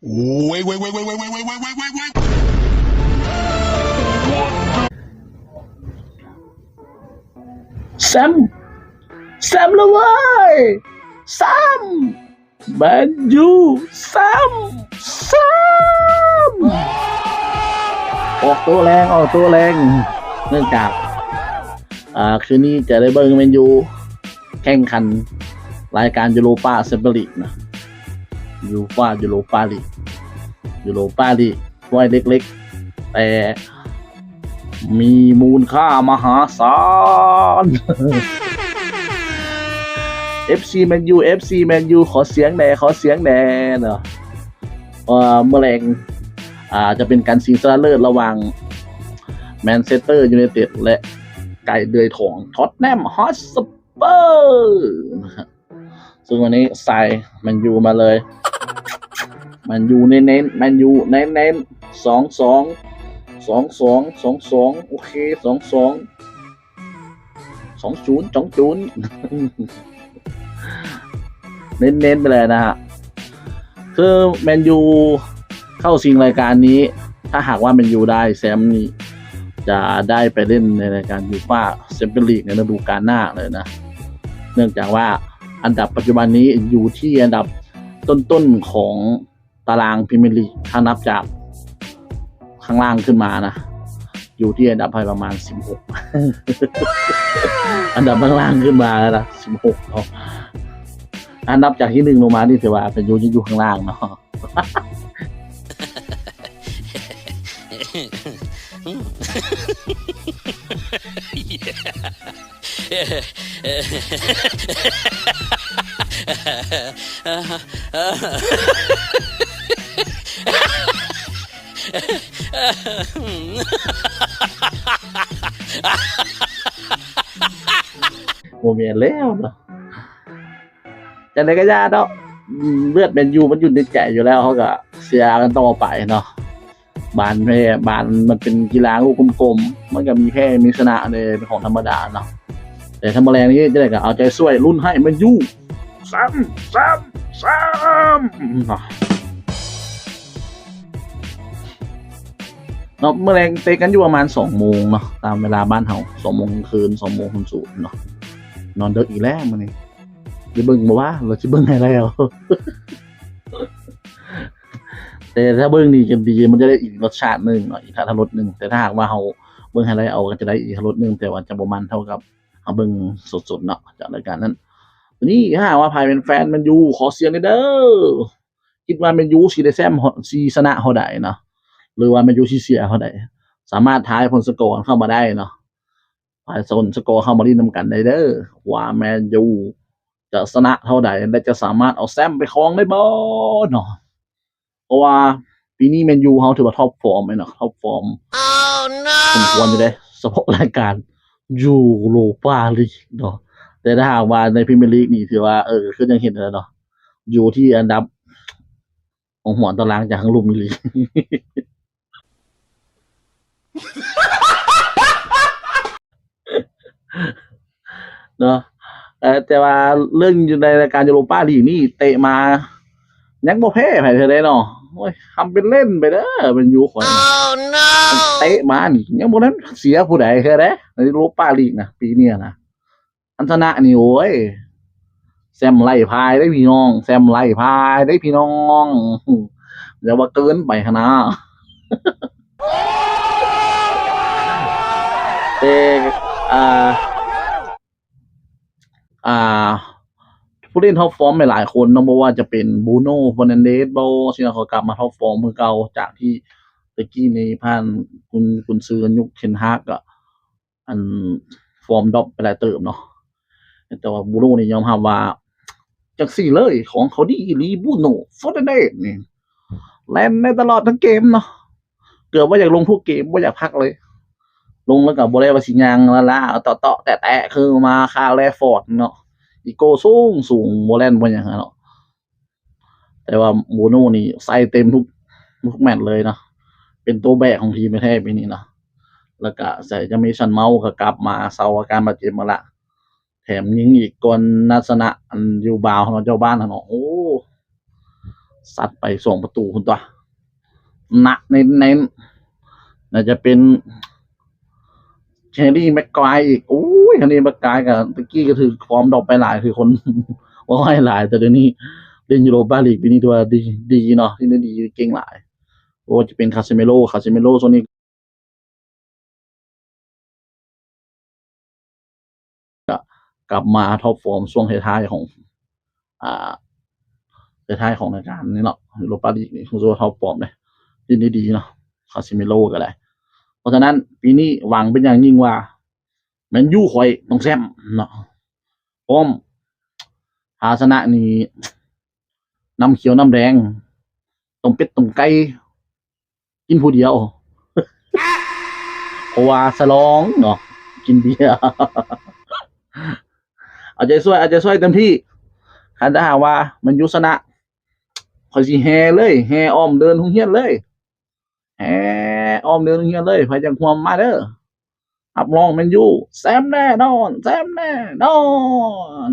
Wait, wait, wait. ແຊມ ແຊມລະເວີຍ ແຊມ ແມນຢູ ແຊມ ແຊມ ອອກໂຕແລງ ອອກໂຕແລງ ເນື່ອງຈາກ ອ່າ ຄືນນີ້ຈະໄດ້ເບິ່ງແມນຢູແຂ່ງຂັນລາຍການຢູໂຣປາແຊມປຽນລີກນະ ຢູຟາຢູໂຣປາລີກ ຢູໂຣປາລີກ ຖ້ວຍເລັກໆ ແຕ່ມີມູນຄ່າມະຫາສານ ເອັຟຊີ ແມນຢູ ເອັຟຊີ ແມນຢູ ຂໍສຽງແດ່ ຂໍສຽງແດ່ເນາະ ເອີ ມື້ແລງ ອ່າ ຈະເປັນການຊິງຊະນະເລີດລະຫວ່າງ ແມນເຊສເຕີຢູໄນເຕັດ ແລະ ໄກ່ເດືອຍທອງ ທອດແນມ ຮອດສະເປີ ຊຶ່ງວັນນີ້ໃສ່ແມນຢູມາເລີຍ ແມນຢູເນັ້ນໆ ແມນຢູເນັ້ນໆ ສອງສອງ ສອງສອງ ສອງສອງ ໂອເຄ ສອງສອງ ສອງສູນ ສອງສູນ ເນັ້ນໆ ໄປເລີຍນະຮະ ຄືແມນຢູເຂົ້າຊິງລາຍການນີ້ ຖ້າຫາກວ່າແມນຢູໄດ້ແຊມນີ້ ຈະໄດ້ໄປເລ່ນໃນລາຍການຢູຟາແຊມປຽນລີກໃນລະດູການໜ້າເລີຍນະ ເນື່ອງຈາກວ່າອັນດັບປັດຈຸບັນນີ້ຢູ່ທີ່ອັນດັບຕົ້ນໆຂອງຕາລາງພຣີເມຍລີກ ຖ້ານັບຈາກຂ້າງລ່າງຂຶ້ນມານະ ຢູ່ທີ່ອັນດັບໃດປະມານສິບຫົກ ອັນດັບຂ້າງລ່າງຂຶ້ນມາແລ້ວນະ ສິບຫົກເນາະ ຖ້ານັບຈາກທີໜຶ່ງລົງມານີ້ ຖືວ່າແມນຢູຍັງຢູ່ຂ້າງລ່າງເນາະ. ບໍ່ແມ່ນແລ້ວເນາະ ຈັ່ງໃດກໍຢ່າເນາະ ເລືອດແມນຢູມັນຢູ່ໃນໃຈຢູ່ແລ້ວ ເຮົາກໍເຊຍກັນຕໍ່ໄປເນາະ ບານແພ້ ບານມັນເປັນກິລາລູກກົມໆ ມັນກໍມີແພ້ມີຊະນະເດ້ ເປັນຂອງທຳມະດາເນາະ ແຕ່ທຳມະແລງນີ້ຈັ່ງໃດກໍເອົາໃຈຊ່ວຍ ລຸ້ນໃຫ້ແມນຢູ ແຊມ ແຊມ ແຊມ ເນາະ ເນາະ ມື້ແລງເຕະກັນຢູ່ປະມານສອງໂມງເນາະ ຕາມເວລາບ້ານເຮົາ ສອງໂມງກາງຄືນ ສອງໂມງຫຸ້ນສູນເນາະ ນອນເດິກອີກແລ້ວມື້ນີ້ ໄດ້ເບິ່ງບໍ່ວະ ຫຼືຊິເບິ່ງໃຫ້ແລ້ວ ແຕ່ຖ້າເບິ່ງນີ້ກໍດີ ມັນຈະໄດ້ອີກລົດຊາດໜຶ່ງເນາະ ອີກອາດຖະລົດໜຶ່ງ ແຕ່ຖ້າຫາກວ່າເຮົາເບິ່ງໄຮໄລເອົາ ກໍຈະໄດ້ອີກອາດຖະລົດໜຶ່ງ ແຕ່ວ່າຈະບໍ່ມັນເທົ່າກັບເຮົາເບິ່ງສົດໆເນາະ ຈາກລາຍການນັ້ນ. ນີ້ ຖ້າຫາກວ່າໃຜເປັນແຟນແມນຢູ ຂໍສຽງແດ່ເດີ ຄິດວ່າແມນຢູຊິໄດ້ແຊມ ຊິຊະນະເທົ່າໃດເນາະ ຫຼືວ່າແມນຢູຊິເສຍເທົ່າໃດ ສາມາດທາຍຜົນສະກໍກັນເຂົ້າມາໄດ້ເນາະ ທາຍຜົນສະກໍເຂົ້າມາຫຼິ້ນນຳກັນໄດ້ເດີ ວ່າແມນຢູຈະຊະນະເທົ່າໃດ ແລະ ຈະສາມາດເອົາແຊມໄປຄອງໄດ້ບໍ່ເນາະ ເພາະວ່າປີນີ້ແມນຢູເຮົາຖືວ່າທັອບຟອມເນາະ ທັອບຟອມສົມຄວນຢູ່ເດ້ ສະເພາະລາຍການຢູໂຣປາລີກເນາະ ແຕ່ຖ້າຫາກວ່າໃນພຣີເມຍລີກນີ້ຖືວ່າ ເອີ ຄືຍັງເຫັນແຫຼະເນາະ ຢູ່ທີ່ອັນດັບຫົວຕາລາງຈາກທາງລຸ່ມອີ່ຫຼີ. ເນາະ ເອີ ແຕ່ວ່າເລື່ອງຢູ່ໃນລາຍການຢູໂຣປາລີກນີ້ ເຕະມາຍັງບໍ່ແພ້ໃຜເທື່ອໃດເນາະ ໂອ້ຍ ທຳເປັນເລ່ນໄປເດີ ແມນຢູຂ້ອຍ ເຕະມານີ້ຍັງບໍ່ທັນເສຍຜູ້ໃດເທື່ອໃດ ໃນຢູໂຣປາລີກນະ ປີນີ້ນະ ອັນຊະນະນີ້ ໂອ້ຍ ແຊມໄລ່ພາຍເດ້ພີ່ນ້ອງ ແຊມໄລ່ພາຍເດ້ພີ່ນ້ອງ ຢ່າວ່າເກີນໄປຫັ້ນນາ ແຕ່ ອ່າ ອ່າ ຜູ້ຫຼິ້ນທັອບຟອມຫຼາຍໆຄົນເນາະ ບໍ່ວ່າຈະເປັນ Bruno Fernandes ບໍ ຊິເຂົາກັບມາທັອບຟອມຄືເກົ່າ ຈາກທີ່ແຕ່ກີ້ນີ້ຜ່ານ ກຸນ ກຸນຊືອຍຸກ Ten Hag ກໍ ອັນ ຟອມດຣອບໄປຫຼາຍເຕີບເນາະ ແຕ່ວ່າບູໂນ່ນີ້ຍອມຮັບວ່າ ຈັ່ງຊີ້ເລີຍ ຂອງເຂົາດີອີ່ຫຼີ ບູໂນ່ ເຟີເດີນານ ນີ້ ແລ່ນໄດ້ຕະຫຼອດທັງເກມເນາະ ເກືອບວ່າຢາກລົງທຸກເກມ ບໍ່ຢາກພັກເລີຍ ລົງແລ້ວກໍບໍ່ໄດ້ວ່າຊິຍ່າງລ້າໆ ເຕາະໆແຕະໆ ຄືມາຄາແລຟອດເນາະ ອີໂກ້ສູງໆ ບໍ່ແລ່ນບໍ່ຫຍັງຫັ້ນເນາະ. ແຕ່ວ່າບູໂນ່ນີ້ໃສ່ເຕັມທຸກ ທຸກແມັດເລີຍເນາະ ເປັນໂຕແບກຂອງທີມແທ້ໆ ປີນີ້ເນາະ ແລ້ວກະໃສ່ຈາເມສັນເມົາກໍກັບມາເຊົາອາການບາດເຈັບມາລະ ແຖມຍິງອີກກ່ອນນັດຊະນະອັນຢູ່ບາວເນາະ ເຈົ້າບ້ານເນາະ ໂອ້ ຊັດໄປສອງປະຕູພຸ້ນຕົວະ ນະ ໃນ ໃນ ໜ້າຈະເປັນ ແຮຣີ ແມັກກວາຍອີກ. ໂອ້ຍ ແຮຣີ ແມັກກວາຍກໍຕະກີ້ກໍຖືກຟອມດຣອບໄປຫຼາຍ ຄືຄົນເວົ້າໃຫ້ຫຼາຍ ແຕ່ດຽວນີ້ຫຼິ້ນຢູໂຣປາລີກປີນີ້ຖືວ່າດີ ດີເນາະ ຫຼິ້ນໄດ້ດີ ເກັ່ງຫຼາຍ. ບໍ່ວ່າຈະເປັນຄາເຊມິໂລ ຄາເຊມິໂລຊ່ວງນີ້ ກໍກັບມາທັອບຟອມຊ່ວງທ້າຍໆຂອງ ອ່າ ທ້າຍໆຂອງລາຍການນີ້ເນາະ ຢູໂຣປາລີກນີ້ ຮູ້ສຶກວ່າທັອບຟອມເດ້ ຫຼິ້ນໄດ້ດີເນາະ ຄາເຊມິໂລກໍໄດ້. ເພາະສະນັ້ນ ປີນີ້ຫວັງເປັນຢ່າງຍິ່ງວ່າ ແມນຢູຂ້ອຍຕ້ອງແຊ້ມເນາະ ພ້ອມ ຖ້າຊະນະນີ້ ນ້ຳຂຽວນ້ຳແດງ ຕົ້ມເປັດຕົ້ມໄກ່ ກິນຜູ້ດຽວ ເພາະວ່າສະຫຼອງເນາະ ກິນເບຍ. ເອົາໃຈຊ່ວຍ ເອົາໃຈຊ່ວຍເຕັມທີ່. ຄັນຖ້າຫາກວ່າແມນຢູຊະນະ ຂ້ອຍຊິແຫ່ເລີຍ ແຫ່ອ້ອມເດີ່ນໂຮງຮຽນເລີຍ ແຫ່ອ້ອມເດີ່ນໂຮງຮຽນເລີຍ. ໃຜຢາກຮ່ວມມາເດີ ຮັບຮອງແມນຢູແຊ້ມແນ່ນອນ ແຊ້ມແນ່ນອນ.